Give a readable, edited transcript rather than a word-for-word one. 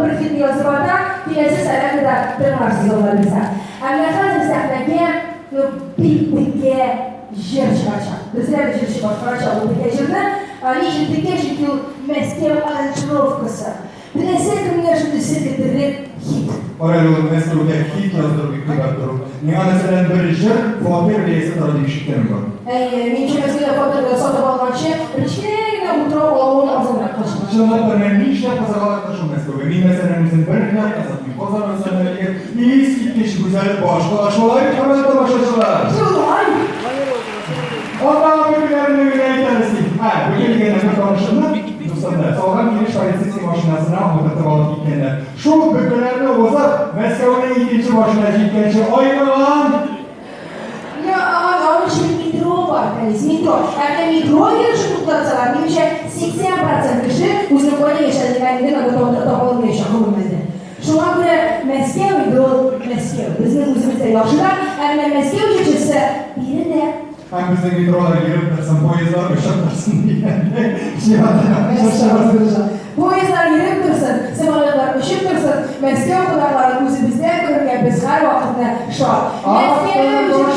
бер хитны язып ата, киләсе солянкада тыңларсыз, Алла бирса. Ә менә хәзер сәхнәгә, ну, бик текә җыр чыгачак. Дөресрәге, җырчы башкарачак ул текә җырны. Ни өчен текә? Чөнки ул Мәскәү аранжировкасы. Теләсә кемгә шундый селкетерлек хит. Кара әле ул Мәскәүгә хит яздыру бик кыйбат тору. Миңа, мәсәлән, бер җыр фатир бәясе тора дип ишеткәнем бар. Әйе, минемчә, Мәскәүдә фатир сатып алганчы, бер кечкенә генә утрау алуың арзанрак калачак. Чынлап та, менә нишләп кызыгалар да шул Мәскәүгә? Мин, мәсәлән, үзем бер генә кызыкмыйм. Казан үзенә егет, искиткеч гүзәл башкала. Шулай бит, хөрмәтле тамашачылар? Шулай! Андагы бөкеләрне генә әйтәбез дип. Ә, бөке дигәндә бер танышымны, дустымны, салган килеш полицейский машинасына утыртып алып киткәннәр. Шул бөкеләрне узып, Мәскәүнең икенче башына җиткәнче айныган! Я, аның өчен метро бар, Фәнис, метро. Ә менә метро йөрешен туктатсалар, минемчә, 80 процент кеше үзенең кайда яшәгәнлеген анда таба алмаячак гомумән. Шуңа күрә Мәскәү инде ул Мәскәү. Безнең үзебездә яхшырак, ә менә Мәскәү җырчысы биредә. Һәм безнең метролар йөреп торсын, поездлар очып торсын дигәндәй, чират. Поездлар йөреп торсын, самолетлар очып торсын, Мәскәү кунакларын үзебездә күрергә без һәрвакытны шат. Мәскәү җырчысы!